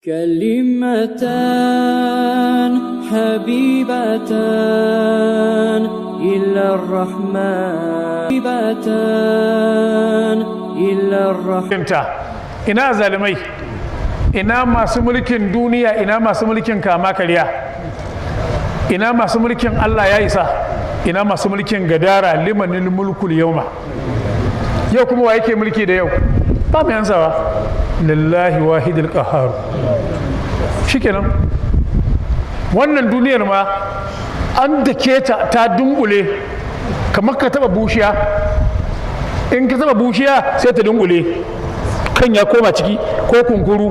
كلمتان حبيبتان إلى الرحمن، حبيبتان إلى الرحمن. Ina zalimai, ina masu mulkin duniya, ina masu mulkin kama karya, ina masu mulkin Allah ya isa, ina masu mulkin gadara? لمن الملك اليوم. Yau kuma wa yake mulki da yau? Ba mai ansawa. لله الواحد القهار. Shikenan, wannan duniyar ma an dake ta, ta dunkule kamar ka taba bushiya. In ka taba bushiya sai ta dunkule, kan ya koma ciki, ko kunkuru,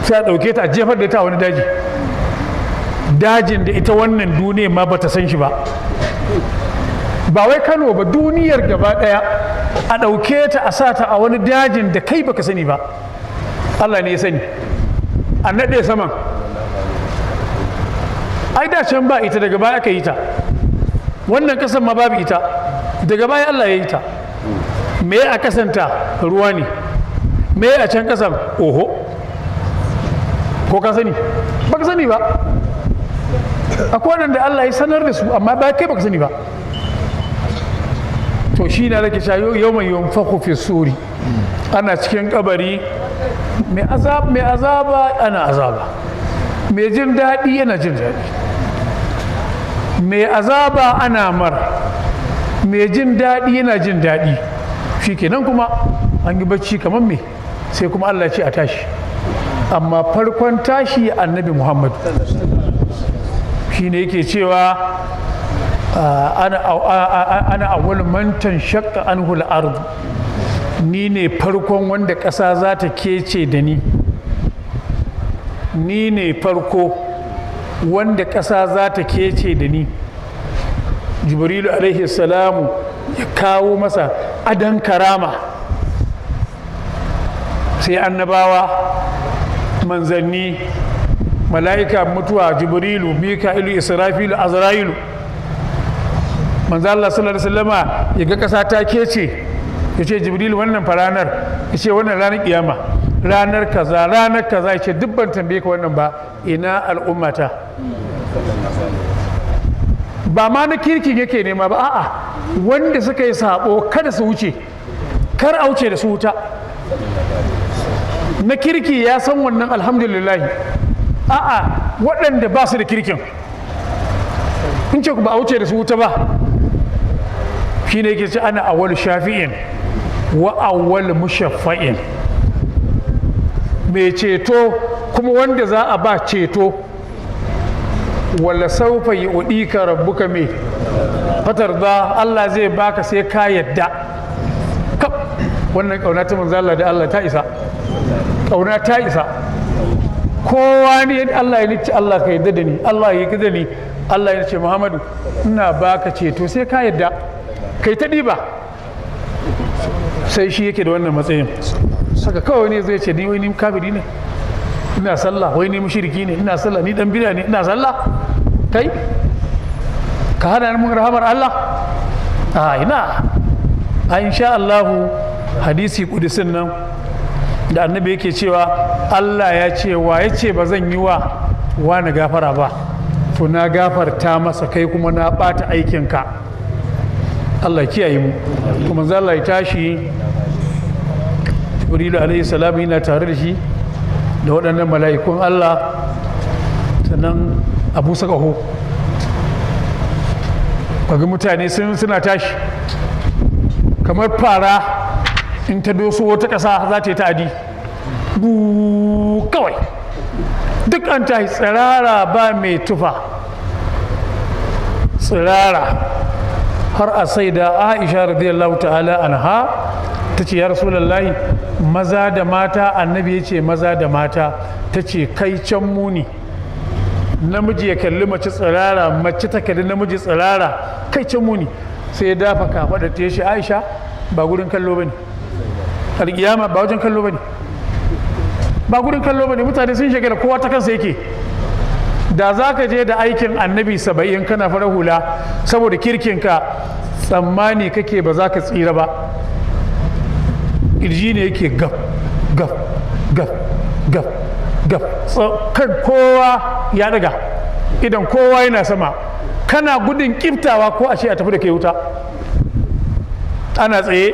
sai a ɗauke ta a jefar da ita a wani daji, dajin da ita wannan duniyar ma bata san shi ba. Ba wai Kano ba, duniyar gaba ɗaya a ɗauke ta a sa ta a wani dajin da kai baka sani ba, Allah ne ya sani. A naɗe saman, ai da can ba ita, daga baya aka yi ta. Wannan kasan ma babu ita, daga baya Allah ya yi ta. Me a kasanta? Ruwa ne. Me a can kasan? Oho, ko ka sani? Ba ka sani ba. Akwai waɗanda Allah ya sanar da su, amma ba kai baka sani ba. To shi ne rake cewa يوم ينفخ في الصور. Ana cikin kabari, mai azab, mai azaba ana azaba, mai jin daɗi yana jin daɗi, mai azaba ana mar, mai jin daɗi yana jin daɗi. Shikenan kuma an yi bacci kamar me, sai kuma Allah ce a tashi. Amma farkon tashi Annabi Muhammad shine yake cewa أنا أول من تنشق عنه الأرض. Ni ne farkon wanda ƙasa za ta kece da ni. Ni ne farko wanda ƙasa za ta kece da ni. Jibrilu alaihi salamu ya kawo masa adan karama, sai annabawa, manzanni, mala'ika mutuwa, Jibrilu, Mika'ilu, Israfilu, Azra'ilu. Manzo Allah sallallahu alaihi wasallama ya ga ƙasa ta kece, ya ce, "Jibrilu, wannan fa ranar?" Ya ce, "Wannan ranar kiyama, ranar kaza, ranar kaza." Ya ce, "Duk ban tambaye ka wannan ba, ina al'ummata?" Ba ma na kirkin yake nema ba, a'a, wanda suka yi sabo kada su wuce, kar a wuce da su wuta. Na kirki ya san wannan, alhamdulillah. A'a, waɗanda ba su da kirkin, in ce ba a wuce da su wuta ba, shi ne yake ce أنا أول شافع وأول مشفع. Mai ceto kuma wanda za a ba ceto. ولسوف يعطيك ربك mai فترضى. Allah zai baka sai ka yadda. Kap, wannan kauna ta manzo Allah da Allah ta isa, kauna ta isa. Kowa ne Allah ya nici, Allah ka yadda da ni, Allah ya yadda da ni. Allah ya ce, "Muhammadu, ina baka ceto sai ka yadda, kai ta ɗiba." Sai shi yake da wannan matsayin. Saka kawai ne zai ce, "Ni wai ni kafiri ne, ina sallah, wai ni mushriki ne, ina sallah, ni dan bid'a ne, ina sallah, kai ka hana mun rahamar Allah?" A ina a insha Allah, hadisi kudisin nan da Annabi yake cewa Allah ya ce, "Wa ya ce ba zan yi wa wani gafara ba? To na gafarta masa, kai kuma na bata aikinka." Allah kiyaye mu. Kuma Allah ya tashi, Jibrilu alaihi salam yana tare da shi da waɗannan mala'ikun Allah, sannan abu ƙaho, kaga mutane suna tashi kamar fara in ta doso wata ƙasa za ta yi ta'adi. Bu kawai duk an tashi tsirara, ba mai tufa, tsirara. Har a sai da Aisha رضي الله تعالى عنها ta ce, "Ya Rasulallahi, maza da mata?" Annabi ya ce, "Maza da mata." Ta ce, "Kai can muni, namiji ya kalli mace tsirara, mace ta kalli namiji tsirara, kai can muni." Sai ya dafa kafaɗa ta shi, "Aisha, ba gurin kallo ba ne. Alƙiyama ba wajen kallo ba ne, ba gurin kallo ba ne. Mutane sun shiga da kowa ta kansa yake. Da za ka je da aikin annabi 70 kana fara hula, saboda kirkinka tsammani kake ba za ka tsira ba. Kirji ne yake gaf gaf gaf." Gaf gaf, kan kowa ya daga, idan kowa yana sama, kana gudun kiftawa ko ashe a tafi da ke wuta. Ana tsaye,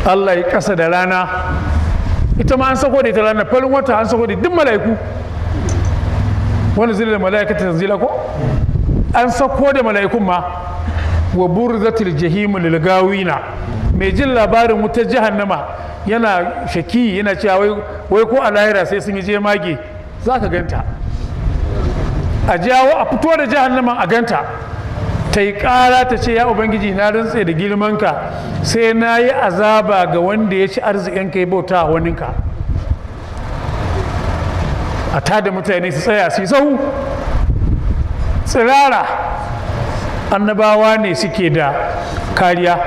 Allah ya kasa da rana, ita ma an sako da ita rana, farin wata an sako da duk mala'iku, wani zila da mala'ikata tanzila ko an sako da mala'ikun ma. Wa burzatil jahimu lil gawina, mai jin labarin wutar jahannama yana shaki, yana cewa wai ko a lahira sai sun yi jemage za ka ganta. A jawo a fito da jahannaman a ganta, ta yi ƙara ta ce, ya Ubangiji, na rantse da girmanka sai na yi azaba ga wanda ya ci arzikin kai bauta a waninka. A tada mutane su tsaya su yi sahu tsirara, annabawa ne suke da kariya,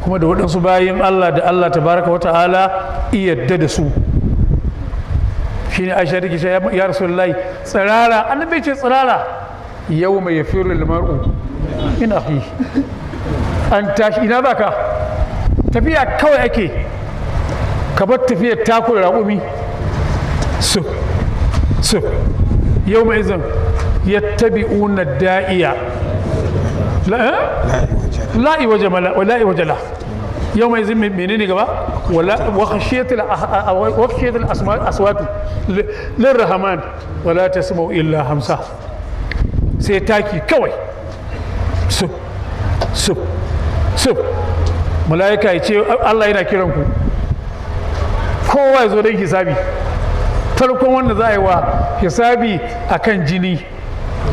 kuma da waɗansu bayan Allah da Allah tabaraka wa ta'ala yadda da su. Shine Aisha take cewa, ya Rasulullahi, tsirara? Annabi ce tsirara. Yau mai yafiru mar'u min akhi, an tashi ina baka tafiya kawai ake, ka bar tafiyar takura raƙumi su su. Yau mai izin yattabi'una da'iya la'i waje mala la'i waje la. Yau mai izin menene gaba? Wala wa khashiyatil aswatu lirrahman wala tasma'u illa hamsa. Sai taki kawai, su su su. Mala'ika ya ce Allah yana kiran ku, kowa ya zo don hisabi. Farkon wanda za a yi wa hisabi akan jini,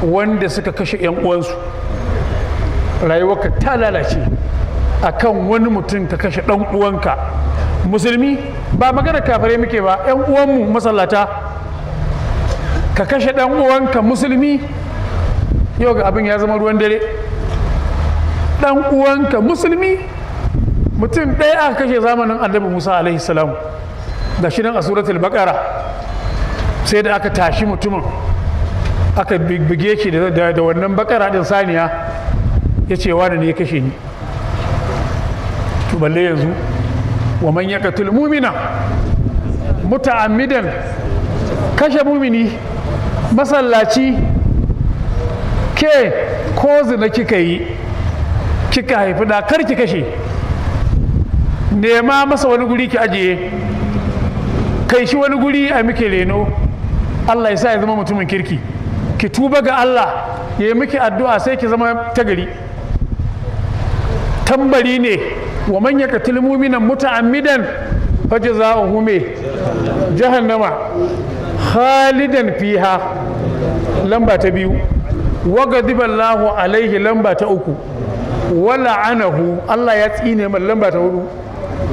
wanda suka kashe 'yan uwansu. Rayuwarka ta lalace akan wani mutum, ka kashe ɗan uwanka musulmi. Ba magana kafirai muke ba, 'yan uwanmu masallata, ka kashe ɗan uwanka musulmi. Yau ga abin ya zama ruwan dare. Ɗan uwanka musulmi, mutum ɗaya aka kashe zamanin Annabi Musa alaihi salam, ga shi nan a Suratul Baqara. Sai da aka tashi mutumin, aka buge shi da wannan bakara din, saniya, ya ce wani ne ya kashe ni. To balle yanzu, wa man yaqtul mu'mina muta'ammidan, kashe mumini masallaci. Ke ko zina kika yi, kika haifi da, kar ki kashe. Nema masa wani guri ki ajiye, kai shi wani guri a muke reno, Allah ya sa ya zama mutumin kirki. Ki tuba ga Allah, ya yi miki addu'a, sai ki zama tagari. Tambari ne. Wa man yaqtul mu'mina muta'ammidan fajza'uhu me jahannama khalidan fiha, lamba ta biyu. Wa ghadiba Allahu alaihi, lamba ta uku. Wa la'anahu, Allah ya tsine mai, lamba ta hudu.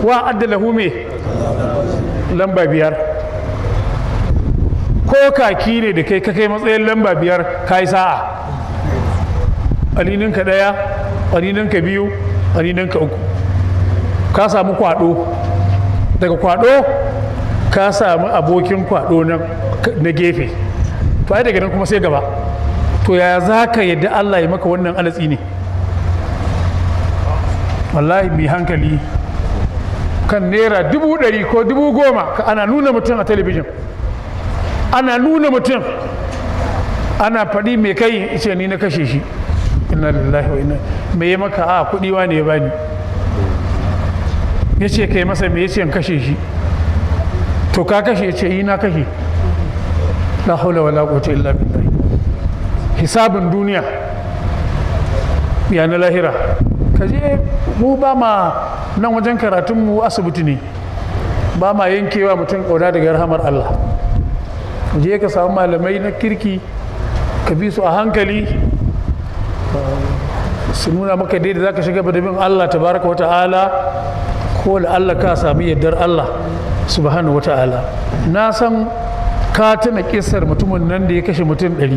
Wa a'adda lahu me lamba biyar. Ko kaki ne da kai ka kai matsayin lamba biyar, ka yi sa'a. Alininka ɗaya, alininka biyu, alininka uku, ka samu kwado. Daga kwado ka samu abokin kwado na gefe. To ai daga nan kuma sai gaba. To ya za ka yadda Allah ya maka wannan alatsi ne? Wallahi mai hankali kan ₦100,000 ko 10,000 ana nuna mutum a talabijin, ana nuna mutum, ana faɗi mai kai ce ni na kashe shi. Inna lillahi wa inna. Me ya maka? A kuɗi wa ne ya bani, ya ce kai masa me? Ya ce in kashe shi. To ka kashe? Ya ce yi na kashe. La haula wala quwwata illa billah. Hisabin duniya ya na lahira. Ka je, mu ba ma nan wajen karatunmu asibiti ne, ba ma yankewa mutum ƙauna daga rahamar Allah. Je ka samu malamai na kirki, ka bi su a hankali, su nuna maka dai da za ka shiga da bin Allah tabaraka wa ta'ala, ko da Allah ka sami yardar Allah subhanahu wa ta'ala. Na san ka tuna kisar mutumin nan da ya kashe mutum 100.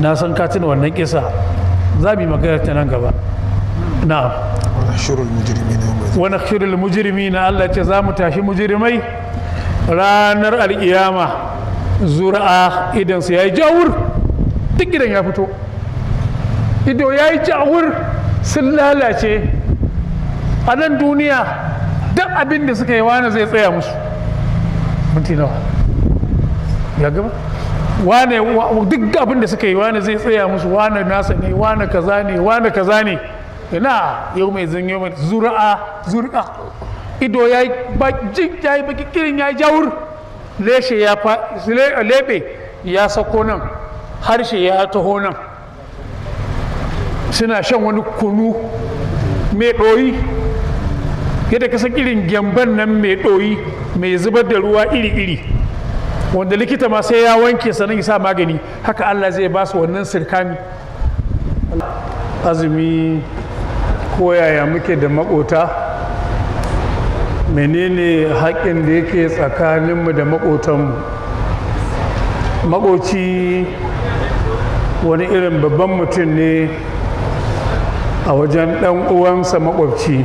Na san ka tuna wannan kisa, za mu yi magana ta nan gaba. Na'am. ونحشر المجرمين يومئذ. Wa nahshurul mujrimina, Allah ce za mu tashi mujrimai ranar alkiyama zura'a, idan su yayi jawur, duk gidan ya fito, ido yayi jawur, sun lalace a nan duniya. Duk abin da suka yi, wane zai tsaya musu. Minti nawa ya gaba? Wane duk abin da suka yi, wane zai tsaya musu. Wane nasa ne, wane kaza ne, wane kaza ne. Ina yau mai zan yau mai zura'a zur'a, ido ya yi ya yi baki kirin, ya yi jawur, leshe ya fa lebe ya sako nan, harshe ya taho nan. Suna shan wani kunu mai ɗoyi, yadda ka san irin gyamban nan mai ɗoyi, mai zubar da ruwa iri-iri, wanda likita ma sai ya wanke sannan ya sa magani. Haka Allah zai ba su wannan sirkami. Azumi, ko yaya muke da makota? Menene haƙƙin da yake tsakaninmu da makotanmu? Makoci wani irin babban mutum ne a wajen ɗan uwansa makwabci,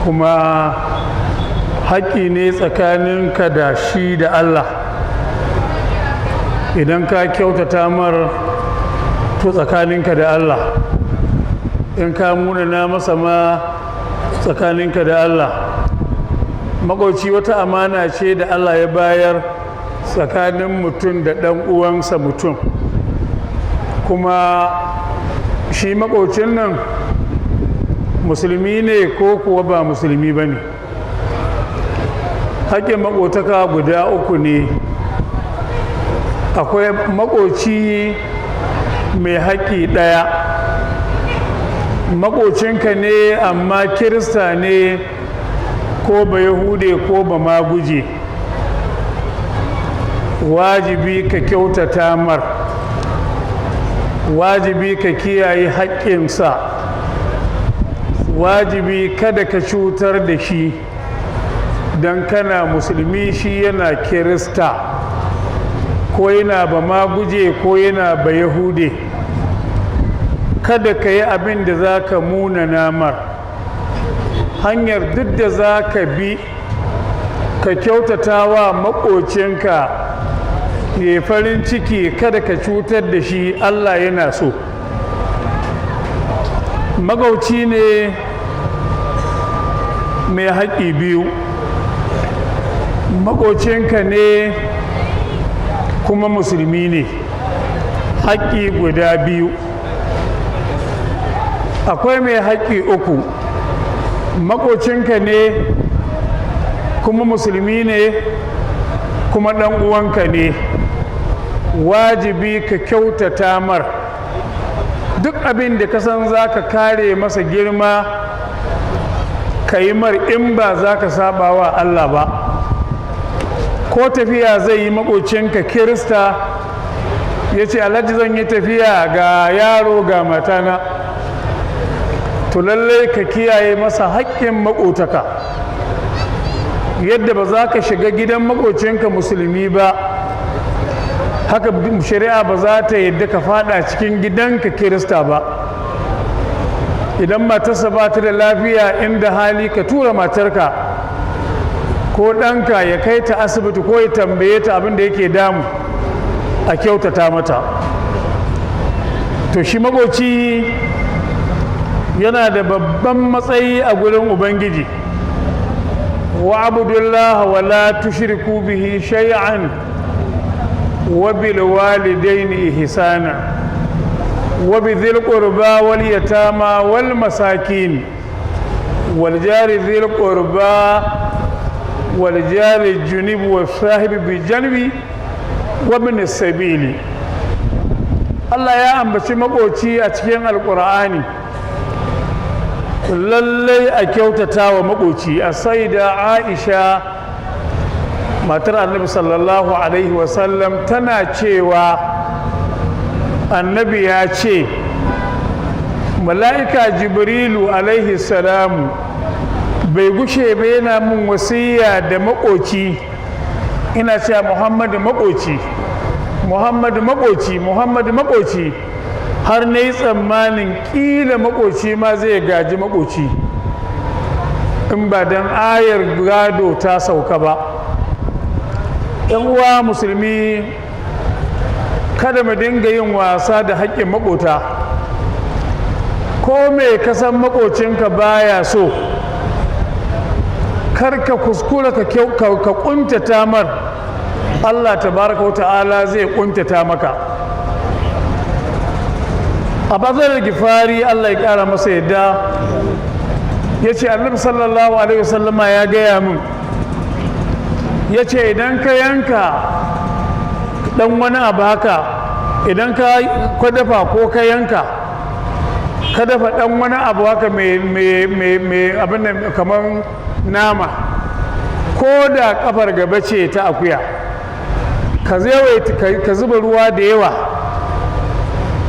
kuma haƙƙi ne tsakaninka da shi da Allah. Idan ka kyautata mar, to tsakaninka da Allah. In ka munana masa ma, tsakaninka da Allah. Makwabci wata amana ce da Allah ya bayar tsakanin mutum da ɗan uwansa mutum. Kuma shi makwabcin nan musulmi ne ko kuwa ba musulmi ba ne? Haƙƙin maƙotaka guda uku ne. Akwai maƙoci mai haƙƙi ɗaya: maƙocinka ne amma Kirista ne ko ba Yahude ko ba Maguje, wajibi ka kyautata mar, wajibi ka kiyaye haƙƙinsa, wajibi kada ka cutar da shi don kana Musulmi, shi yana Kirista ko yana ba Maguje ko yana ba Yahude. Kada ka yi abin da za ka muna namar. Hanyar duk da za ka bi ka kyautata wa maƙocinka ya farin ciki, kada ka cutar da shi, Allah yana so. Maƙoci ne mai haƙƙi biyu: maƙocinka ne kuma Musulmi ne, haƙƙi guda biyu. Akwai mai haƙƙi uku: maƙocinka ne kuma Musulmi ne kuma ɗan uwanka ne, wajibi ka kyautata mar. Duk abin da ka san za ka kare masa girma, ka yi mar, in ba za ka saba wa Allah ba. Ko tafiya zai yi maƙocinka Kirista, ya ce, "Alhaji, zan yi tafiya, ga yaro, ga matana," to lallai ka kiyaye masa haƙƙin maƙotaka. Yadda ba za ka shiga gidan maƙocinka Musulmi ba, haka shari'a ba za ta yadda ka fada cikin gidanka Kirista ba. Idan matarsa ba ta da lafiya, inda hali ka tura matarka ko ɗanka ya kai ta asibiti ko ya tambaye ta abin da yake damu, a kyautata mata. To shi maƙoci yana da babban matsayi a gurin Ubangiji. واعبدوا الله ولا تشركوا به شيئا وبالوالدين إحسانا وبذي القربى واليتامى والمساكين والجار ذي القربى والجار الجنب والصاحب بالجنب وابن السبيل. Allah ya ambaci makoci a cikin Alƙur'ani. Lallai a kyautata wa makoci. A sai da Aisha, matar Annabi sallallahu alaihi wasallam, tana cewa Annabi ya ce, "Mala'ika Jibrilu alaihi salamu bai gushe ba yana mun wasiya da makoci, ina cewa Muhammadu makoci, Muhammadu makoci, Muhammadu makoci, har na yi tsammanin ƙila makoci ma zai gaji makoci, in ba don ayar gado ta sauka ba." Yan uwa Musulmi, kada mu dinga yin wasa da haƙƙin makota. Ko me ka san makocinka baya so Kar ka kuskura ka kuntata mar, Allah tabaraka wa ta'ala zai kuntata maka. A Bazar Gifari, Allah ya kara masa yadda, ya ce Annabi sallallahu alaihi wasallama ya gaya min, ya ce idan ka yanka dan wani abu haka, idan ka dafa ko ka yanka, ka dafa dan wani abu haka mai abin nan kamar nama, ko da kafar gaba ce ta akuya, ka zuba ruwa da yawa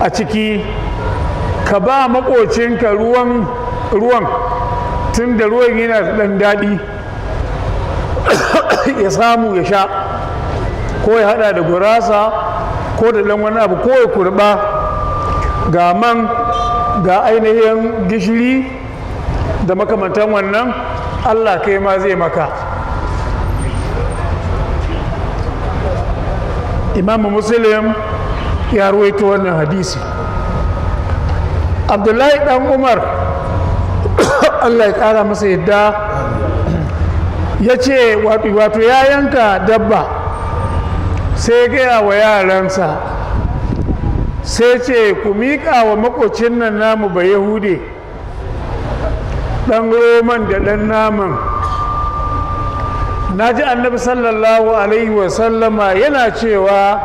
a ciki, ka ba makocinka ruwan, ruwan tun da ruwan yana da ɗan daɗi, ya samu ya sha, ko ya hada da gurasa ko da ɗan wani abu, ko ya kurba, ga man, ga ainihin gishiri da makamantan wannan, Allah kai ma zai maka. Imamu Muslim ya ruwaito wannan hadisi. Abdullahi Dan Umar, Allah ya kara masa yadda, ya ce wato ya yanka dabba, sai gaya wa yaransa, sai ce ku miƙa wa makocin nan namu ba Yahude ɗan roman da ɗan naman. Na ji Annabi sallallahu alaihi wasallama yana cewa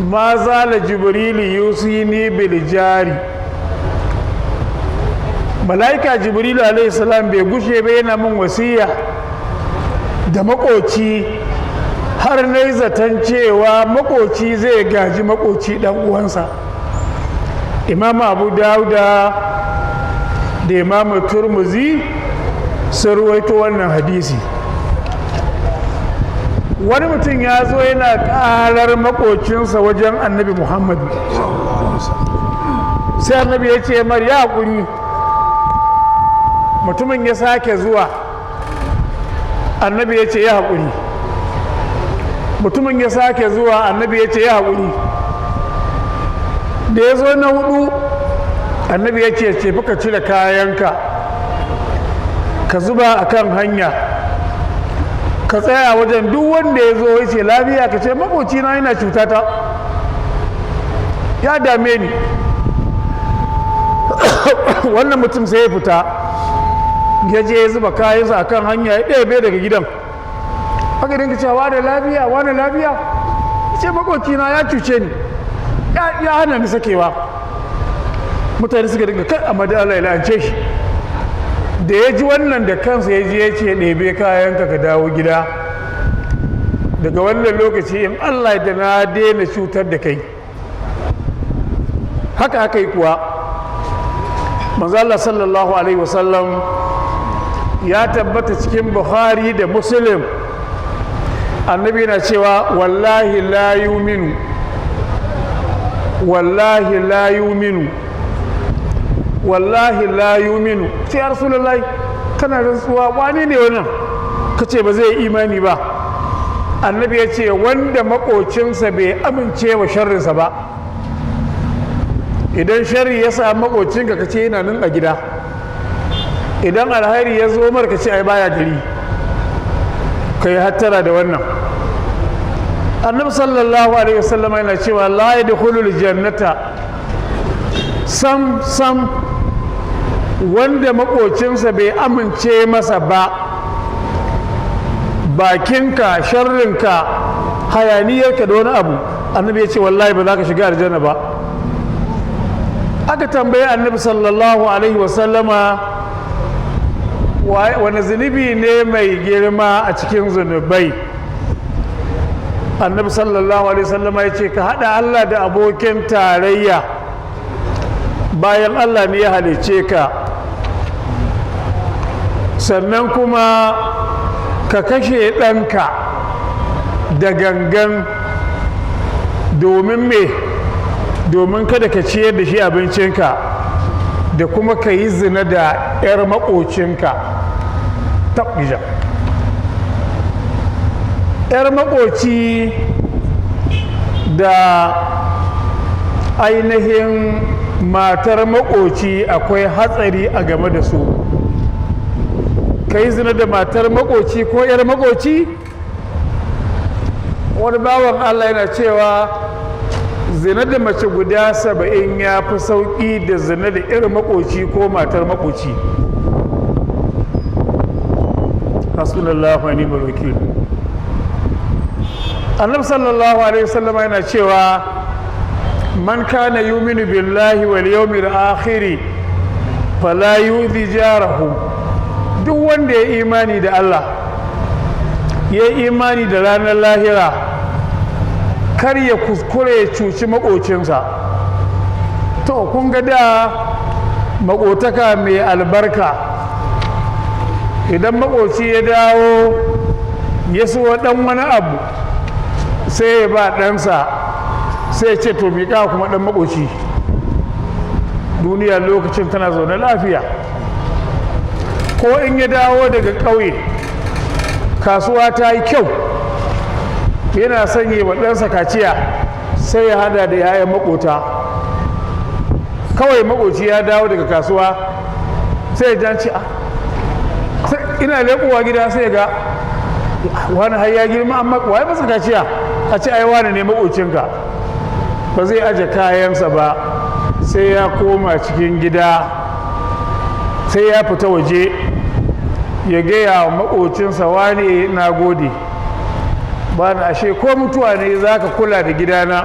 ma zala Jibrilu yusini bil jari. Mala'ika Jibrilu alaihi salam bai gushe ba yana min wasiya da makoci, har na yi zaton cewa makoci zai gaji makoci dan uwansa. Imam Abu Dauda da Imam Turmuzi sun ruwaito wannan hadisi. Wani mutum ya zo yana karar makocinsa wajen Annabi Muhammadu, sai Annabi ya ce mar ya haƙuri. Mutumin ya sake zuwa, Annabi ya ce ya haƙuri. Mutumin ya sake zuwa, Annabi ya ce ya haƙuri. Da ya zo na hudu, Annabi ya ce ce ka cire kayanka, ka zuba a kan hanya, ka tsaya wajen, duk wanda ya zo ya ce lafiya, ka ce makocina yana cutata, ya dame ni. Wannan mutum sai ya fita, ya je ya zuba kayansa a kan hanya, ya ɗebe daga gidan. Aka dinga cewa wane lafiya, wane lafiya? Ce makocina ya cuce ni, ya hana ni sakewa. Mutane suka dinga kai, amma da Allah ya la'ance shi. Da ya ji wannan, da kansa ya je ya ce ɗebe kayanka ka dawo gida, daga wannan lokaci in Allah da na daina cutar da kai. Haka aka yi kuwa. Manzo Allah sallallahu alaihi wasallam, ya tabbata cikin Bukhari da Muslim, Annabi na cewa wallahi la yuminu, wallahi la yuminu, wallahi la yuminu. Sai ya Rasulullahi, kana rantsuwa, wani ne wannan ka ce ba zai imani ba? Annabi ya ce wanda makocinsa bai amince wa sharrinsa ba. Idan sharri ya samu makocinka, ka ce yana nan a gida. Idan alhairi ya zo mar, ka ce ai baya gari. Ka yi hattara da wannan. Annabi sallallahu alaihi wasallam yana cewa la yadkhulul jannata sam sam wanda makocinsa bai amince masa ba. Bakinka, sharrinka, hayaniyarka da wani abu, Annabi ya ce wallahi ba za ka shiga aljanna ba. Aka tambayi Annabi sallallahu alaihi wasallama wani zunubi ne mai girma a cikin zunubai? Annabi sallallahu alaihi wasallama ya ce ka haɗa Allah da abokin tarayya bayan Allah ne ya halicce ka, sannan kuma ka kashe ɗanka da gangan domin me? Domin kada ka ciyar da shi abincinka, da kuma ka yi zina da 'yar maƙocinka. Taɓija, 'yar maƙoci da ainihin matar maƙoci akwai hatsari a game da su. Ka yi zina da matar makoci ko 'yar makoci. Wani bawan Allah yana cewa zina da mace guda 70 ya fi sauƙi da zina da 'yar makoci ko matar makoci. Hasbunallahu wa ni'mal wakil. Annabi sallallahu alaihi wasallam yana cewa man kana yuminu billahi wal yawmil akhir fala yu'dhi jarahu. Duk wanda ya imani da Allah, ya imani da ranar lahira, kar ya kuskure ya cuci makocinsa. To kun ga da makotaka mai albarka, idan makoci ya dawo ya so dan wani abu, sai ya ba ɗansa, sai ce to miƙa kuma ɗan makoci. Duniya lokacin tana zaune lafiya. Ko in ya dawo daga ƙauye, kasuwa ta yi kyau, yana sanye wa ɗansa kaciya, sai ya hada da 'ya'yan makota. Kawai makoci ya dawo daga kasuwa, sai ya janci a ina leƙowa gida, sai ga wani har ya girma, amma waye masa kaciya? A ce ai wani ne makocinka. Ba zai aje kayansa ba sai ya koma cikin gida, sai ya fita waje ya gaya wa makocinsa, "Wane, na gode ba na ashe ko mutuwa ne za ka kula da gidana.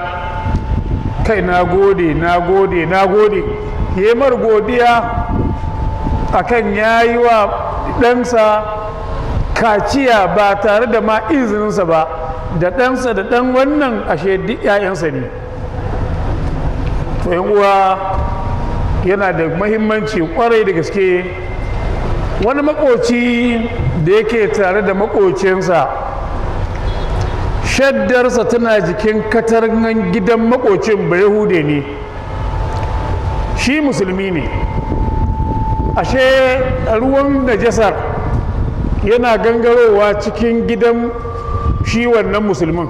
Kai, na gode, na gode, na gode." Ya yi mar godiya akan ya yi wa ɗansa kaciya ba tare da ma izininsa ba. Da ɗansa da ɗan wannan, ashe duk 'ya'yansa ne. To yan uwa, yana da mahimmanci kwarai da gaske. Wani makoci da yake tare da makocinsa, shaddarsa tana jikin katangan gidan makocin. Bayahude ne shi, musulmi ne. Ashe ruwan najasar yana gangarowa cikin gidan shi wannan musulmin.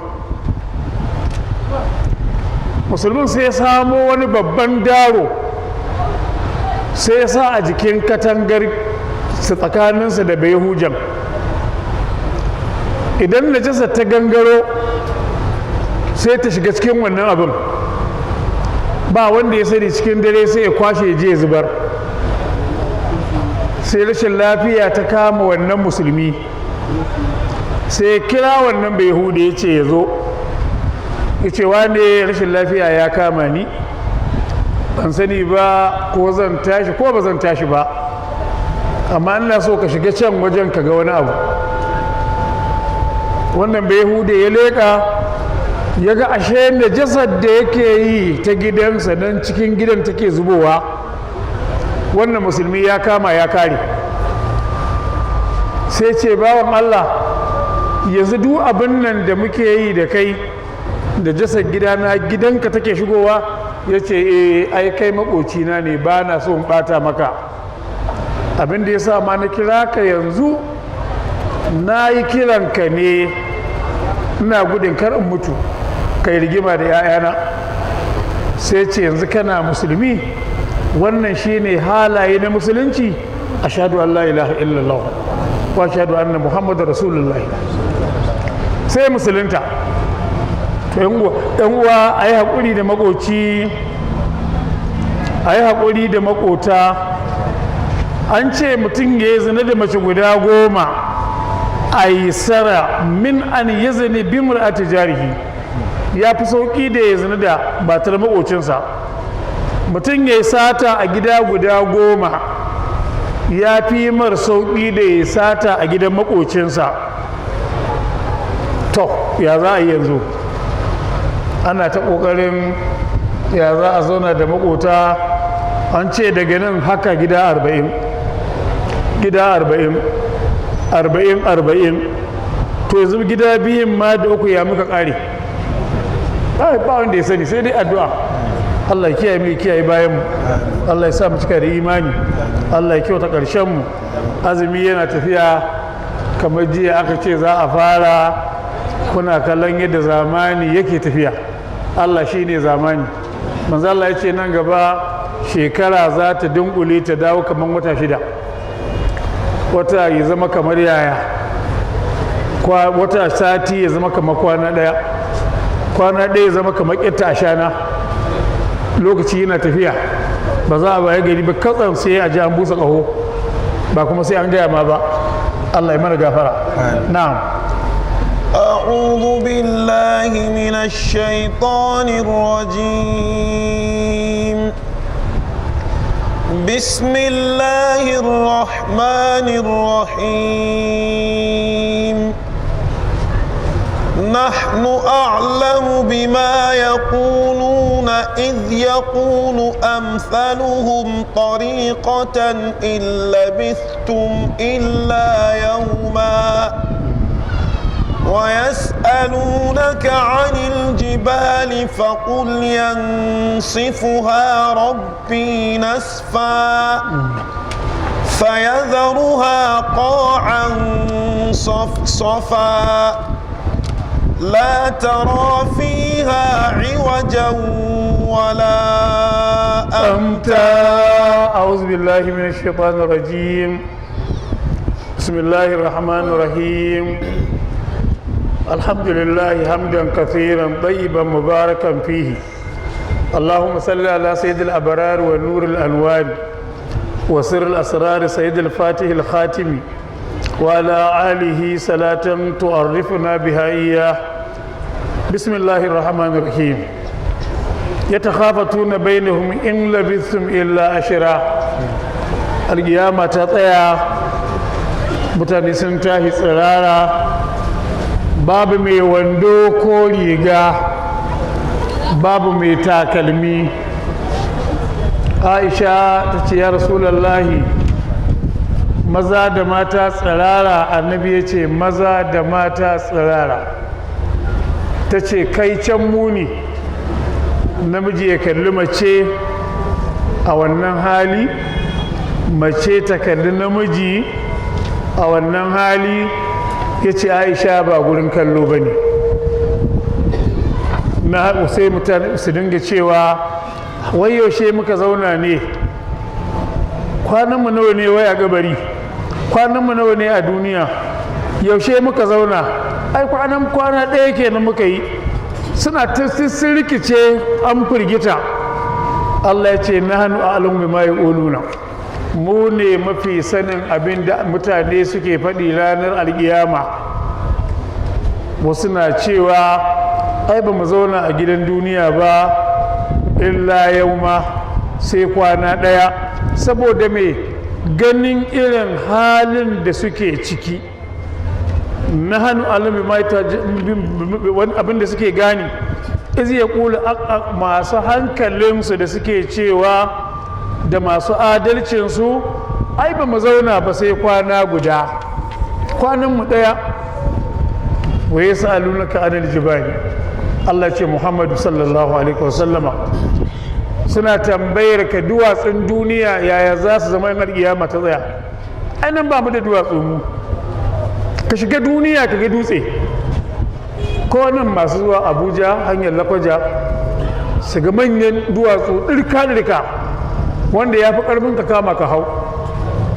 Musulmin sai ya samo wani babban daro, sai ya sa a jikin katangar su tsakaninsa da bayahujan. Idan najasa ta gangaro, sai ta shiga cikin wannan abin, ba wanda ya sani. Cikin dare sai ya kwashe, je zubar. Sai rashin lafiya ta kama wannan musulmi, sai ya kira wannan bayahude, ya ce ya zo. Ya ce, "Wane, rashin lafiya ya kama ni, ban sani ba ko zan tashi ko ba zan tashi ba, amma ina so ka shiga can wajen ka ga wani abu." Wannan bayahude ya leƙa, ya ga ashe najasar da yake yi ta gidansa nan cikin gidan take zubowa. Wannan musulmi ya kama ya kare. Sai ce, "Bawan Allah, yanzu duk abin nan da muke yi da kai, da jasar gidana gidanka take shigowa?" Ya ce, "Eh, ai kai makocina ne, ba na so in bata maka. Abin da ya sa ma na kira ka yanzu, na yi kiranka ne ina gudun kar in mutu kai rigima da 'ya'yana." Sai ce, "Yanzu kana musulmi, wannan shine halaye na musulunci? Ashhadu an la ilaha illallah wa ashhadu anna muhammadar rasulullah." Sai musulunta. To yan uwa, a yi haƙuri da makoci, a yi haƙuri da makota. An ce mutum ya yi zina da mace guda 10 aisara min an yi zini bimra'ati jarihi, ya fi sauƙi da ya zina da matar makocinsa. Mutum ya yi sata a gida guda 10 ya fi mar sauƙi da ya sata a gidan makocinsa. To ya za a yi yanzu? Ana ta ƙoƙarin ya za a zauna da makota. An ce daga nan haka gida 40, gida 40, 40, 40. To yanzu gida biyun ma da uku, ya muka ƙare? Ba wanda ya sani, sai dai addu'a. Allah ya kiyaye mu, kiyaye bayan mu. Allah ya sa mu cika da imani. Allah ya kyauta ƙarshen mu. Azumi yana tafiya, kamar jiya aka ce za a fara. Kuna kallon yadda zamani yake tafiya. Allah shine zamani. Manzo Allah ya ce nan gaba shekara za ta dunkule ta dawo kamar wata 6. Wata ya zama kamar yaya, wata sati ya zama kamar kwana ɗaya, kwana ɗaya ya zama kamar ƙetta ashana. Lokaci yana tafiya, ba za a waye gari ba, katsam sai a ji an busa ƙaho, ba kuma sai an gaya ma ba. Allah ya mana gafara. Na'am. أعوذ بالله من الشيطان الرجيم. بسم الله الرحمن الرحيم. نحن أعلم بما يقولون إذ يقول أمثلهم طريقة إن لبثتم إلا يوما. ويسألونك عن الجبال فقل ينسفها ربي نسفا فيذرها قاعا صفصفا لا ترى فيها عوجا ولا أمتا. أعوذ بالله من الشيطان الرجيم. بسم الله الرحمن الرحيم. الحمد لله حمدا كثيرا طيبا مباركا فيه. اللهم صل على سيد الأبرار ونور الأنوار وسر الأسرار سيد الفاتح الخاتم وعلى آله صلاة تعرفنا بها إياه. بسم الله الرحمن الرحيم. يتخافتون بينهم إن لبثتم إلا عشرا. القيامة ta tsaya, mutane sun tashi tsirara, babu mai wando ko riga, babu mai takalmi. Aisha ta ce, "Ya Rasulallahi, maza da mata tsirara?" Annabi ya ce, "Maza da mata tsirara." Ta ce, "Kai can muni, namiji ya kalli mace a wannan hali, mace ta kalli namiji a wannan hali." Ya ce, "Aisha, ba gurin kallo ba ne." Na sai mutane su dinga cewa, "Wai yaushe muka zauna ne? Kwananmu nawa ne wai a kabari? Kwananmu nawa ne a duniya? Yaushe muka zauna? Ai kwanan kwana ɗaya kenan muka yi." Suna ta sun rikice, an firgita. Allah ya ce, "Nahnu a'lamu bima yaquluna." Mu ne mafi sanin abin da mutane suke faɗi ranar alkiyama. Wasu na cewa, "Ai ba mu zauna a gidan duniya ba illa yauma, sai kwana ɗaya," saboda mai ganin irin halin da suke ciki. Nahnu a'lamu abin da suke gani. Iz yaqulu, masu hankalinsu da suke cewa da masu adalcinsu, "Ai ba mu zauna ba sai kwana guda, kwananmu ɗaya." Wa yas'alunaka anil jibali. Allah ce, Muhammadu sallallahu alaihi wasallama, suna tambayar ka duwatsun duniya yaya za su zama in alƙiyama ta tsaya. Ainihin ba mu da duwatsu mu. Ka shiga duniya ka ga dutse, ko nan masu zuwa Abuja hanyar Lakwaja su ga manyan duwatsu ɗirka-ɗirka wanda ya fi ƙarfin ka kama ka hau.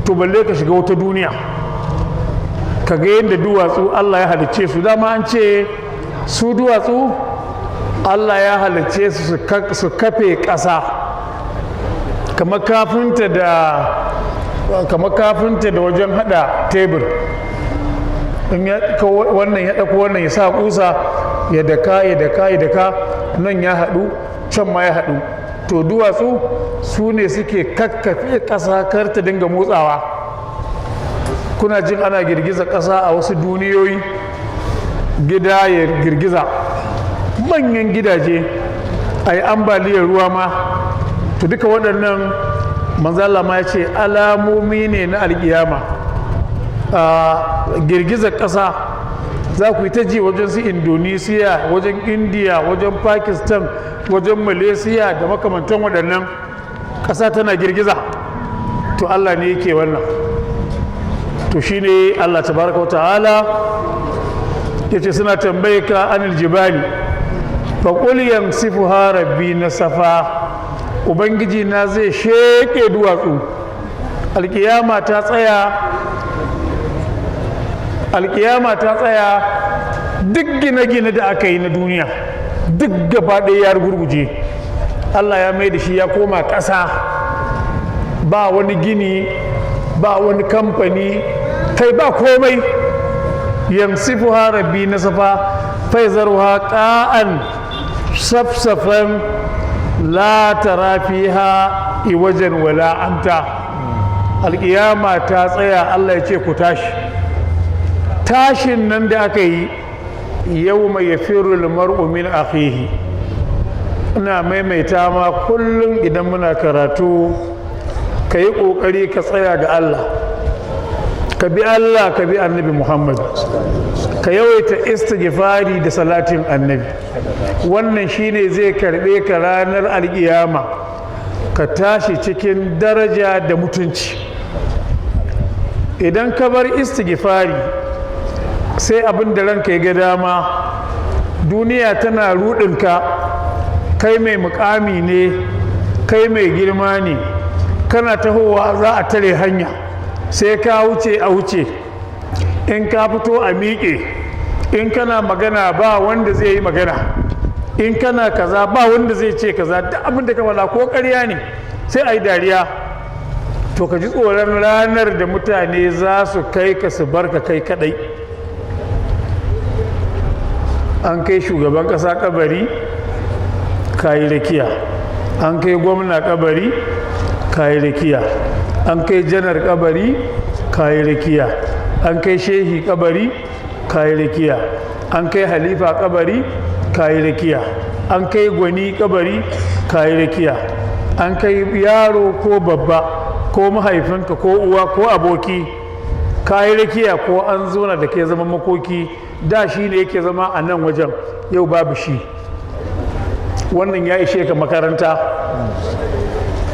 To balle ka shiga wata duniya ka ga yadda duwatsu Allah ya halicce su. Dama an ce su duwatsu Allah ya halicce su su kafe ƙasa kamar kafinta da wajen hada tebur. In ya wannan ya ɗauko wannan, ya sa kusa, ya daka, ya daka, ya daka, nan ya haɗu, can ma ya haɗu. To duwatsu su ne suke kakkafe ƙasa kar ta dinga motsawa. Kuna jin ana girgiza ƙasa a wasu duniyoyi, gida ya girgiza, manyan gidaje, a yi ambaliyar ruwa ma. To duka waɗannan manzala ma ya ce alamomi ne na alƙiyama. A girgizar ƙasa za ku yi ta ji wajen su Indonesia, wajen India, wajen Pakistan, wajen Malaysia da makamantan waɗannan, ƙasa tana girgiza. To Allah ne yake wannan. To shine Allah tabaraka wa ta'ala ya ce suna tambaye ka anil jibali, fa qul yansifuha rabbi nasafa. Ubangiji na zai sheke duwatsu. Alkiyama ta tsaya. Alkiyama ta tsaya, duk gine-gine da aka yi na duniya duk gaba ɗaya ya gurguje. Allah ya mai da shi ya koma ƙasa. Ba wani gini, ba wani kamfani, kai, ba komai. ينسفها ربي نسفا فيذرها قاعا صفصفا لا ترى فيها عوجا ولا أمتا. Alƙiyama ta tsaya, Allah ya ce ku tashi. Tashin nan da aka yi, يوم يفر المرء من أخيه. Ina maimaita ma kullum idan muna karatu, ka yi ƙoƙari ka tsaya ga Allah, ka bi Allah, ka bi Annabi Muhammad, ka yawaita istighfari da salatin Annabi. Wannan shine zai karbe ka ranar alkiyama, ka tashi cikin daraja da mutunci. Idan ka bar istighfari, sai abin da ranka ya ga dama, duniya tana rudinka, kai mai mukami ne, kai mai girma ne, kana tahowa za a tare hanya sai ka wuce, a wuce. In ka fito a miƙe, in kana magana ba wanda zai yi magana, in kana kaza ba wanda zai ce kaza, duk abin da ka faɗa ko ƙarya ne sai a yi dariya. To, ka ji tsoron ranar da mutane za su kai ka su bar ka kai kadai. An kai shugaban ƙasa kabari, kayi rakiya. An kai gwamna kabari, kayi rakiya. An kai janar kabari, kayi rakiya. An kai shehi kabari, kayi rakiya. An kai halifa kabari, kayi rakiya. An kai gwani kabari, kayi rakiya. An kai yaro ko babba ko mahaifinka ko uwa ko aboki, kayi rakiya. Ko an zauna da ke zama makoki, da shi ne yake zama a nan wajen, yau babu shi. Wannan ya ishe ka makaranta,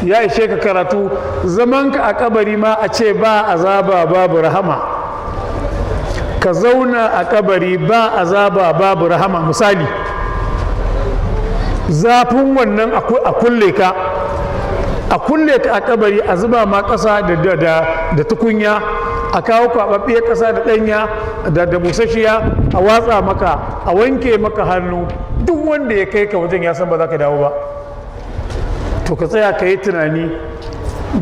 ya ishe ka karatu. Zamanka a kabari ma, a ce ba azaba babu rahama, ka zauna a kabari ba azaba babu rahama, misali zafin wannan, a kulle ka, a kulle ka a kabari, a zuba ma ƙasa da tukunya, a kawo kwaɓaɓɓiyar ƙasa da ɗanya da busasshiya a watsa maka, a wanke maka hannu. Duk wanda ya kai ka wajen ya san ba za ka dawo ba. To, ka tsaya ka yi tunani,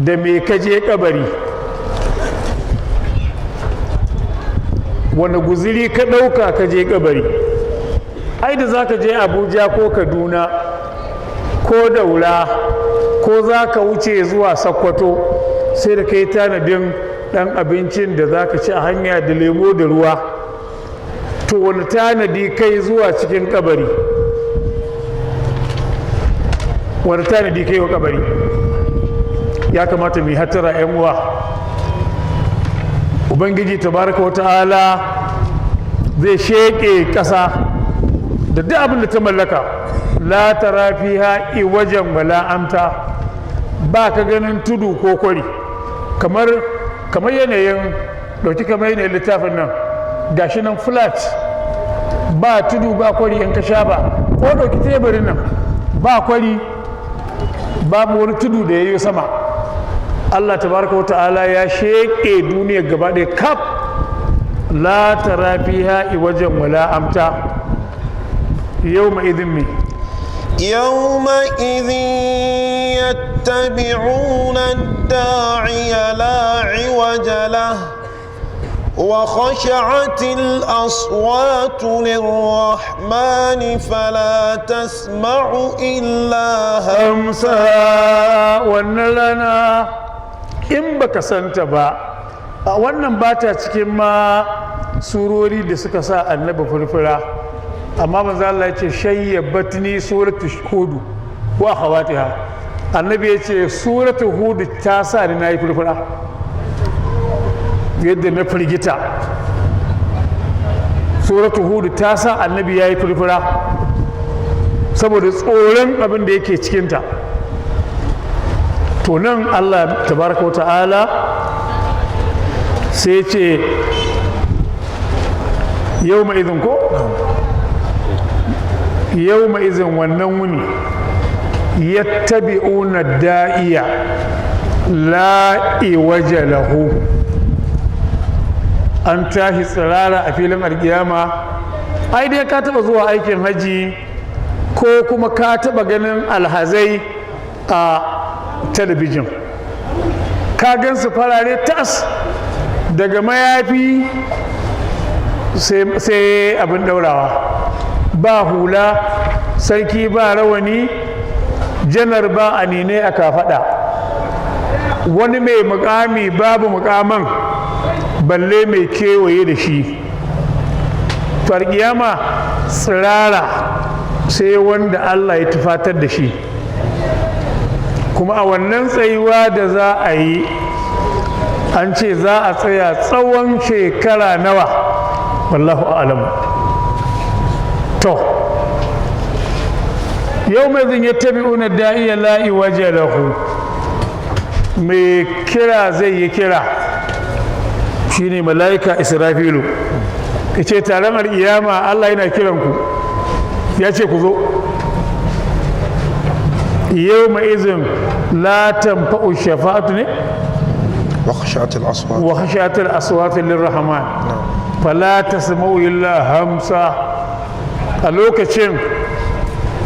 da me ka je kabari? Wani guziri ka ɗauka ka je kabari? Ai da za ka je Abuja ko Kaduna ko Daura ko za ka wuce zuwa Sakkwato, sai da ka yi tanadin ɗan abincin da za ka ci a hanya da lemo da ruwa. To, wani tanadi kai zuwa cikin kabari? Wani tanadi kai wa kabari? Ya kamata mu yi hattara, 'yan uwa. Ubangiji tabaraka wa ta'ala zai sheƙe ƙasa da duk abin da ta mallaka. لا ترى فيها عوجا ولا أمتا. Ba ka ganin tudu ko kwari. Kamar yanayin ɗauki, kamar yanayin littafin nan, gashi nan flat, ba tudu ba kwari in ka sha ba. Ko ɗauki teburin nan, ba kwari, babu wani tudu da ya yi sama. Allah tabaraka wa ta'ala ya sheƙe duniyar gaba ɗaya kaf. لا ترى فيها عوجا ولا أمتا. يومئذ me? يومئذ يتبعون الداعي لا عوج له وخشعت الأصوات للرحمن فلا تسمع إلا همسا. Wannan rana in baka santa ba, a wannan ba ta cikin ma surori da suka sa Annabi furfura, amma manzo Allah ya ce شيبتني سورة هود وأخواتها. Annabi ya ce suratu Hud ta sa ni nayi furfura, yadda na firgita. Suratu Hud ta sa Annabi ya yi furfura saboda tsoron abin da yake cikinta. To, nan Allah tabaraka wa ta'ala sai ce يومئذ ko يومئذ, wannan wuni, يتبعون الداعي لا عوج له. An tashi tsirara a filin alkiyama. Ai dai ka taba zuwa aikin haji, ko kuma ka taba ganin alhazai a talabijin, ka gan su farare tas daga mayafi sai abin daurawa, ba hula, sarki ba rawani, janar ba anine a kafada, wani mai mukami babu mukaman balle mai kewaye da shi. To alkiyama tsirara, sai wanda Allah ya tufatar da shi. Kuma a wannan tsayuwa da za a yi, an ce za a tsaya tsawon shekara nawa, wallahu a'lamu. To, يومئذ يتبعون الداعي لا عوج له. Mai kira zai yi kira, shine mala'ika Israfilu, ya ce taron al'iyama, Allah yana kiranku, ya ce ku zo. يومئذ لا تنفع الشفاعة ne. وخشعت الأصوات. وخشعت الأصوات للرحمن فلا تسمع إلا همسا. A lokacin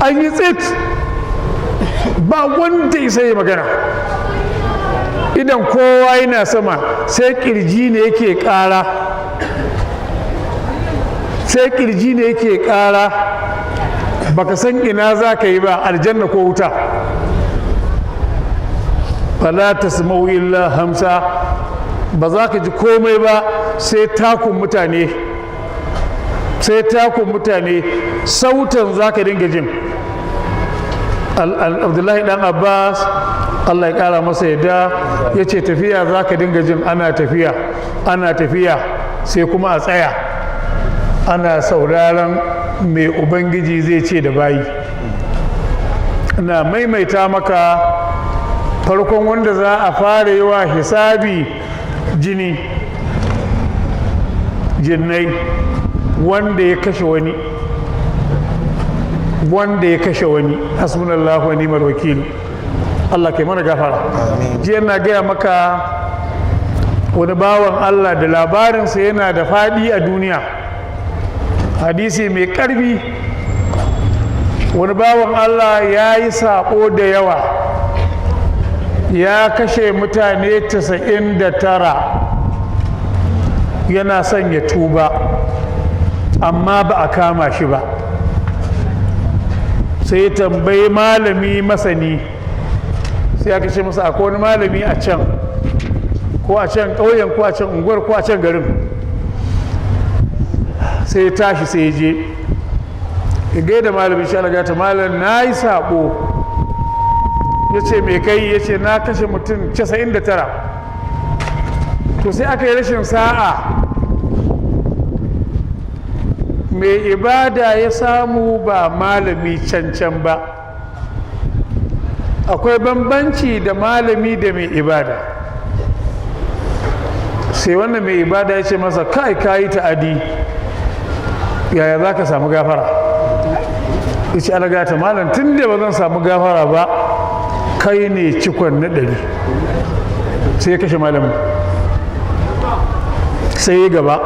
an yi tsit, ba wanda isa yi magana, idan kowa yana sama, sai kirji ne yake kara, sai kirji ne yake kara. Baka san ina za ka yi ba, aljanna ko wuta. فلا تسمع إلا همسا. Ba za ka ji komai ba sai takun mutane, sai takun mutane, sautan za ka dinga jin. Abdullahi dan Abbas, Allah ya kara masa yadda, ya ce tafiya za ka dinga jin, ana tafiya, ana tafiya, sai kuma a tsaya ana sauraron mai Ubangiji zai ce da bayi. Na maimaita maka, farkon wanda za a fara yi wa hisabi jini, jinnai, wanda ya kashe wani, wanda ya kashe wani. حسبنا الله ونعم الوكيل. Allah kai mana gafara. Jiya na gaya maka wani bawan Allah da labarinsa yana da faɗi a duniya, hadisi mai ƙarfi. Wani bawan Allah ya yi saƙo da yawa, ya kashe mutane 99, yana son ya tuba, amma ba a kama shi ba. Sai ya tambayi malami masani, sai aka ce masa akwai wani malami a can, ko a can ƙauyen, ko a can unguwar, ko a can garin. Sai ya tashi, sai ya je ya gaida malamin shi. Algata malam, na yi saɓo. Ya ce mai kai? Ya ce na kashe mutum 99. To, sai aka yi rashin sa'a, mai ibada ya samu, ba malami cancan ba. Akwai bambanci da malami da mai ibada. Sai wannan mai ibada ya ce masa, kai, kayi ta'adi, yaya za ka samu gafara? Ya ce, algata malam, tun da ba zan samu gafara ba, kai ne cikon na 100. Sai ya kashe malamin, sai ya gaba,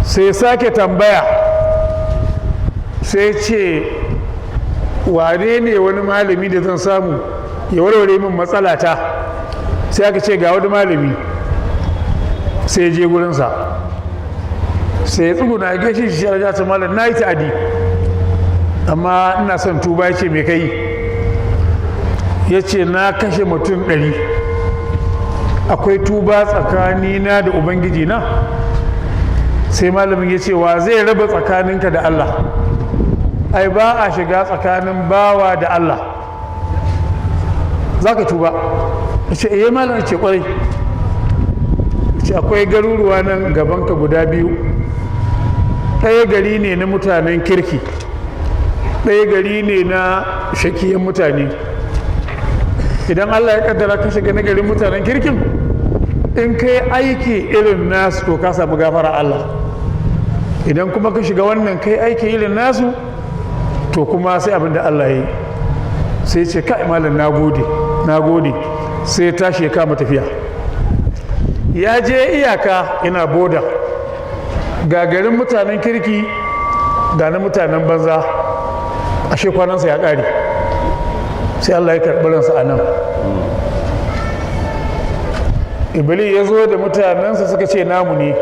sai sake tambaya, sai ce wane ne wani malami da zan samu ya warware min matsalata? Sai aka ce ga wani malami. Sai je gurinsa, sai ya tsuguna ya gaishe shi. Ya ce, malam, na yi ta'adi, amma ina son tuba. Ya ce me kai? Ya ce na kashe mutum 100, akwai tuba tsakanina da Ubangiji na? Sai malamin ya ce, wa zai raba tsakaninka da Allah? Ai ba a shiga tsakanin bawa da Allah. Za ka tuba? Ya ce eh malam. Ya ce kwarai. Ya ce akwai garuruwa nan gabanka guda biyu, ɗaya gari ne na mutanen kirki, ɗaya gari ne na shakiyan mutane. Idan Allah ya kaddara ka shiga na garin mutanen kirkin, in kai aiki irin nasu, to ka samu gafara Allah. Idan kuma ka shiga wannan, kai aiki irin nasu, to kuma sai abin da Allah ya yi. Sai ce, kai malam, na gode, na gode. Sai ya tashi ya kama tafiya. Ya je iyaka, ina boda, ga garin mutanen kirki, ga na mutanen banza. Ashe kwanansa ya ƙare, sai Allah ya karɓi ransa a nan. Iblis ya zo da mutanensa, suka ce namu ne.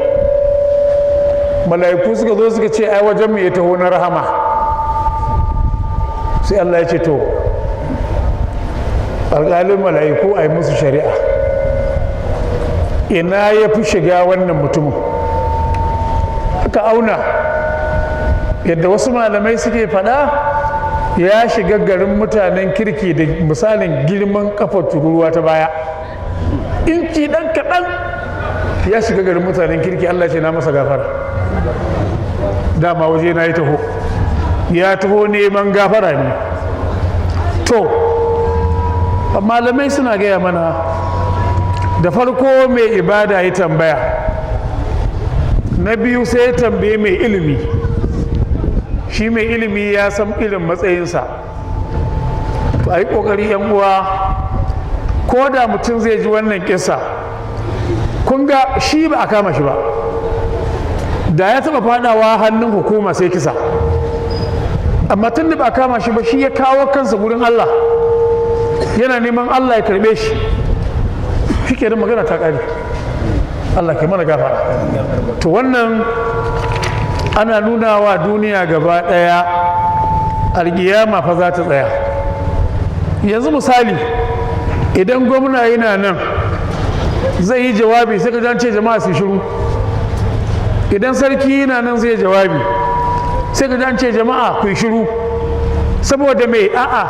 Mala'iku suka zo suka ce ai wajen mu ya taho na rahama. Sai Allah ya ce, to, alƙalin mala'iku, a yi musu shari'a, ina ya fi shiga wannan mutumin? Aka auna, yadda wasu malamai suke faɗa, ya shiga garin mutanen kirki da misalin girman kafar tururuwa ta baya, inci ɗan kaɗan ya shiga garin mutanen kirki. Allah ce na masa gafara, dama waje na yi taho, ya taho neman gafara ne. To, malamai suna gaya mana, da farko mai ibada ya tambaya, na biyu sai ya tambaye mai ilimi. Shi mai ilimi ya san irin matsayinsa. To, a yi ƙoƙari, yan uwa, ko da mutum zai ji wannan kisa, kun ga shi ba a kama shi ba. Da ya taɓa fadawa hannun hukuma sai kisa, amma tun da ba a kama shi ba, shi ya kawo kansa gurin Allah, yana neman Allah ya karɓe shi. Shi ke magana ta ƙare. Allah ke mana gafara. To, wannan ana nuna wa duniya gaba ɗaya, alƙiyama fa za ta tsaya. Yanzu misali, idan gwamna yana nan zai yi jawabi, sai ka ce jama'a su shiru. Idan sarki yana nan zai jawabi, sai ka ce jama'a ku yi shiru. Saboda mai? A'a,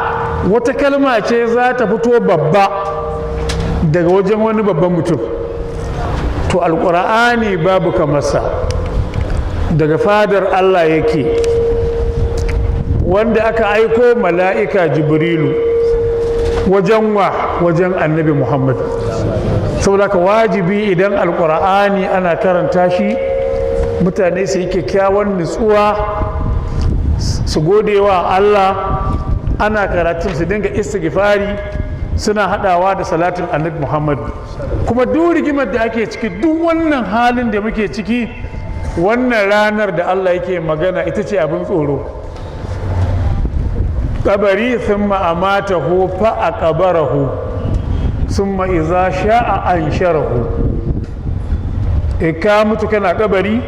wata kalma ce za ta fito babba daga wajen wani babban mutum. To, Alƙur'ani babu kamarsa, daga fadar Allah yake, wanda aka aiko mala'ika Jibrilu wajen wa? Wajen Annabi Muhammad. Saboda ka wajibi idan Alƙur'ani ana karanta shi, mutane su yi kyakkyawan nutsuwa, su gode wa Allah. Ana karatun, su dinga istighfari, suna hadawa da salatin Annabi Muhammad. Kuma duk rigimar da ake ciki, duk wannan halin da muke ciki, wannan ranar da Allah yake magana ita ce abin tsoro. Kabari, ثم أماته فأقبره ثم إذا شاء أنشره. E, ka mutu kana kabari.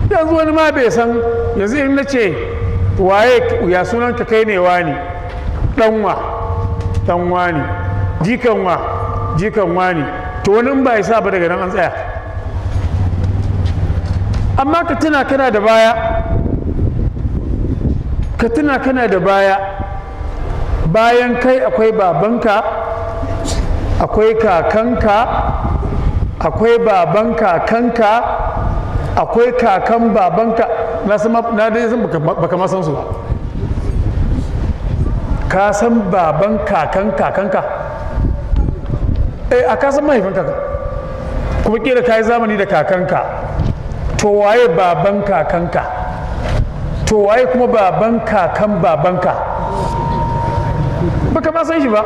Yanzu wani ma bai san, yanzu in na ce waye, ya sunan ka? Kai ne wani, danwa dan wani, jikan wa, jikan wani. To, wani in ba ya sa ba, daga nan an tsaya. Amma ka tuna kana da baya, ka tuna kana da baya. Bayan kai akwai babanka, akwai kakanka, akwai baban kakanka, akwai kakan babanka. Na san, na dai san baka ma san su ba. Ka san baban kakan kakanka? Eh, a ka san mahaifinka ka kuma kila ka yi zamani da kakanka. To, waye baban kakanka? To, waye kuma baban kakan babanka? Baka ma san shi ba.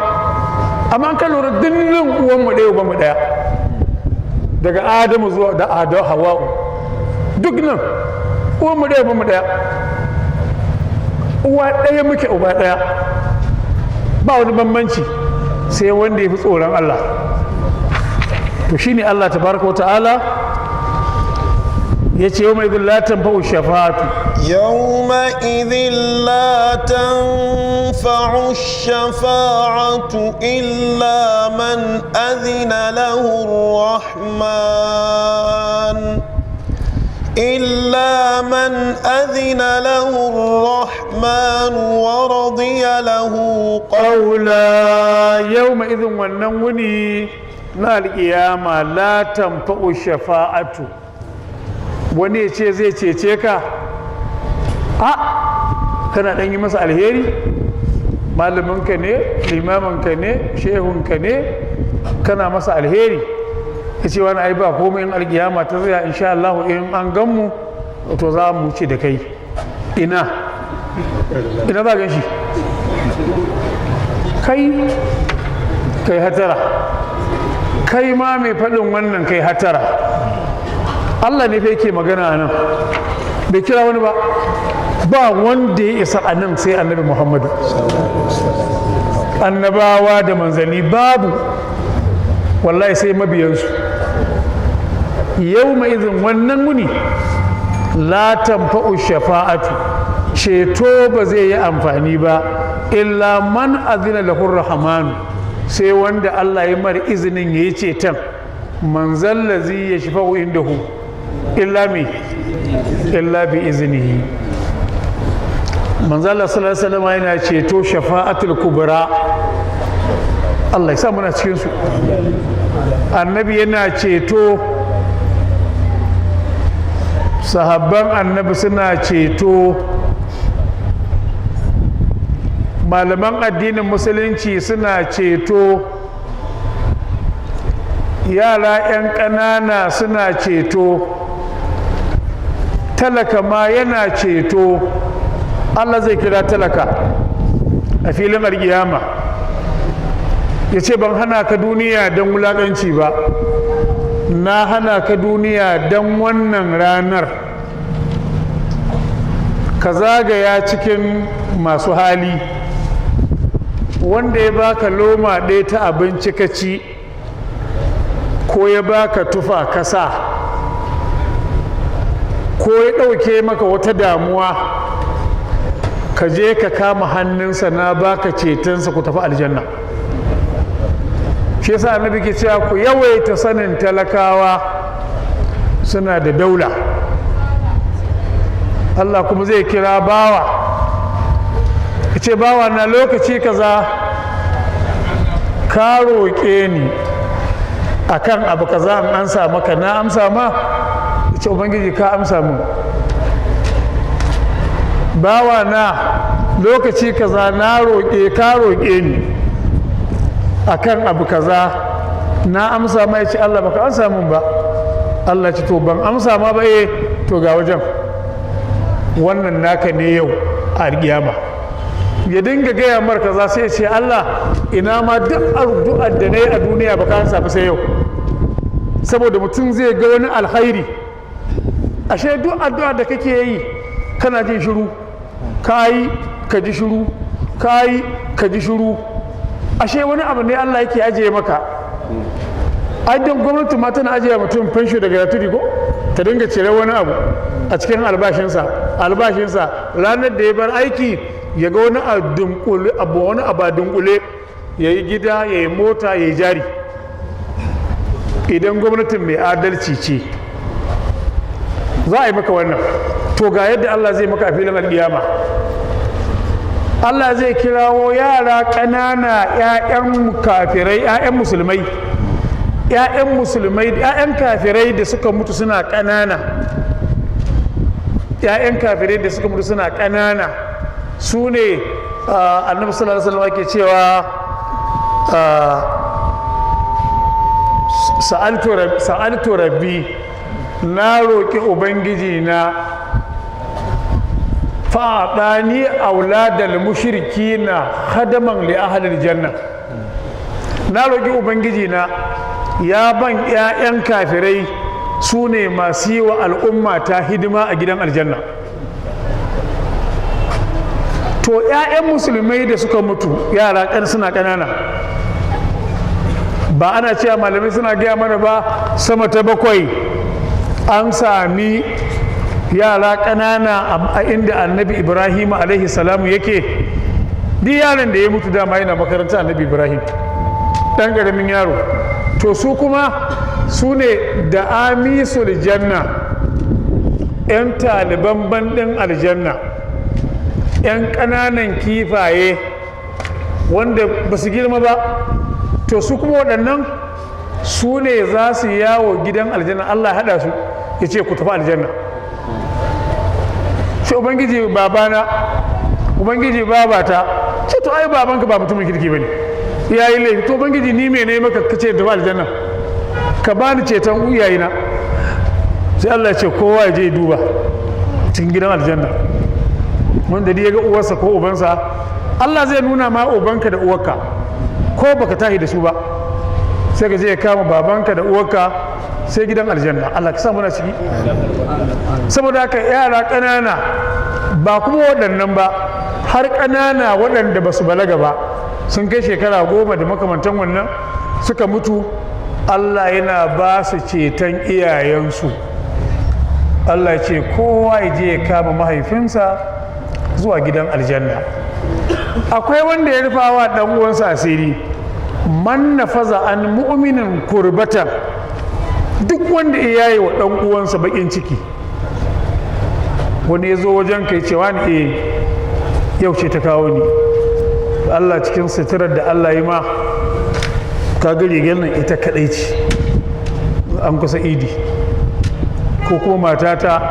Amma an ka lura, dinnin uwanmu ɗaya, ubanmu ɗaya, daga Adamu zuwa da Adamu, Hawa'u, duk nan uwanmu ɗaya, ubanmu ɗaya, uwa ɗaya muke, uba ɗaya, ba wani bambanci sai wanda ya fi tsoron Allah. To, shine Allah tabaraka wa ta'ala ya ce يومئذ لا تنفع الشفاعة. يومئذ لا تنفع الشفاعة إلا من أذن له الرحمن، إلا من أذن له الرحمن ورضي له قولا. يومئذ، wannan wuni na alƙiyama، لا تنفع الشفاعة. Wani ya ce zai cece ka, a kana ɗan yi masa alheri, malaminka ne, limaminka ne, shehunka ne, kana masa alheri, ya ce wani ai ba komai, in alƙiyama ta tsaya, insha Allah in an gan mu to za mu ce da kai. Ina, ina za gan shi? Kai, kai hatara. Kai ma mai faɗin wannan, kai hatara. Allah ne fa yake magana a nan, bai kira wani ba. Ba wanda ya isa a nan sai Annabi Muhammadu. Annabawa da manzanni babu, wallahi, sai mabiyansu. Yau mai izin, wannan wuni, la tanfa'u shafa'atu, ceto ba zai yi amfani ba, illa man azina lahu rahmanu, sai wanda Allah ya mar izinin ya yi ceton. Man zallazi yashfa'u indahu illa mi illa bi iznihi. Manzo Allah sallallahu alaihi wasallam yana ceto, shafa'atul kubra. Allah ya sa muna cikin su. Annabi yana ceto, sahabban Annabi suna ceto, malaman addinin Musulunci suna ceto, yara 'yan ƙanana suna ceto, talaka ma yana ceto. Allah zai kira talaka a filin alkiyama, ya ce: "Ban hana ka duniya don wulaƙanci ba, na hana ka duniya don wannan ranar. Ka zagaya cikin masu hali, wanda ya baka loma ɗaya ta abinci ka ci, ko ya baka tufa ka sa, ko ya ɗauke maka wata damuwa, ka je ka kama hannunsa, na baka cetonsa, ku tafi aljanna." Shi yasa Annabi ke cewa ku yawaita sanin talakawa, suna da daula. Allah kuma zai kira bawa, ya ce: "Bawa na, lokaci kaza ka roƙe ni akan abu kaza in amsa maka, na amsa ma?" Ya ce: "Ubangiji, ka amsa mun." "Bawa na, lokaci kaza na roƙe ka, roƙe ni akan abu kaza, na amsa ma?" Ya ce: "Allah, baka amsa mun ba." Allah ce: "To, ban amsa ma ba? Eh, to ga wajen, wannan naka ne yau a alƙiyama." Ya dinga gaya mar kaza, sai ya ce: "Allah, ina ma duk addu'ar da na yi a duniya baka amsa ba sai yau." Saboda mutum zai ga wani alkhairi. Ashe duk addu'a da kake yi kana jin shiru, ka yi ka ji shiru, ka yi ka ji shiru, ashe wani abu ne Allah yake ajiye maka. Ai don gwamnati ma tana ajiye mutum fansho daga gratuity, ko ta dinga cire wani abu a cikin albashinsa, ranar da ya bar aiki ya ga wani abu, wani abu a dunkule, ya yi gida, ya yi mota, ya yi jari, idan gwamnatin mai adalci ce za a yi maka wannan. To, ga yadda Allah zai maka a filin alƙiyama. Allah zai kirawo yara ƙanana, 'ya'yan kafirai, 'ya'yan musulmai, 'ya'yan musulmai, 'ya'yan kafirai da suka mutu suna ƙanana, 'ya'yan kafirai da suka mutu suna ƙanana, su ne Annabi sallallahu alaihi wasallam ke cewa: "Sa'altu rabbi, na roƙi Ubangiji na, fa'adani auladal mushrikina khadaman li ahlil janna. Na roƙi Ubangiji na, ya ban 'ya'yan kafirai, su ne masu yi wa al'umma ta hidima a gidan aljanna." To, 'ya'yan musulmai da suka mutu yara kan suna ƙanana, ba ana cewa, malamai suna gaya mana ba, sama ta bakwai an sami yara ƙanana a inda Annabi Ibrahim alaihi salamu yake. Duk yaron da ya mutu dama yana makaranta Annabi Ibrahim, ɗan ƙaramin yaro. To, su kuma su ne da amisul janna, 'yan taliban bandin aljanna, 'yan ƙananan kifaye wanda ba su girma ba. To, su kuma waɗannan su ne za su yawo gidan aljanna. Allah ya haɗa su, ya ce: "Ku tafi aljanna." Sai: "Ubangiji, babana, Ubangiji, babata." Ce: "To, ai babanka ba mutumin kirki bane, ya yi laifi." "To, Ubangiji, ni mene maka kace tafi aljanna? Ka bani ceton iyayena." Sai Allah ya ce kowa ya je duba cikin gidan aljanna, wanda ya ga uwarsa ko ubansa. Allah zai nuna ma ubanka da uwarka ko baka tahi da su ba. Sai Sai ka je ya kama babanka da uwarka sai gidan aljanna. Allah ka sa muna ciki. Saboda haka yara ƙanana, ba kuma waɗannan ba, har ƙanana waɗanda ba su balaga ba, sun kai shekara 10 da makamantan wannan, suka mutu, Allah yana ba su ceton iyayensu. Allah ce kowa ya je ya kama mahaifinsa zuwa gidan aljanna. Akwai wanda ya rufa wa ɗan uwansa asiri. Man nafaza an mu'minin kurbatan, duk wanda ya yaye wa ɗan uwansa bakin ciki. Wani ya zo wajen kai cewa ni eh yau ce ta kawo ni, Allah cikin suturar da Allah yi ma ka ga rigar nan ita kadai ce, an kusa idi, ko kuma matata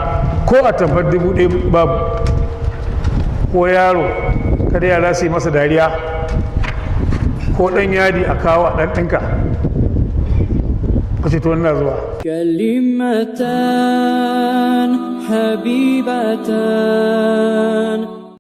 ko a tamfar 1000 babu, ko yaro kada yara su yi masa dariya, ko ɗan yadi a kawo a ɗan ɗinka, ka ce to ina zuwa. كلمتان حبيبتان.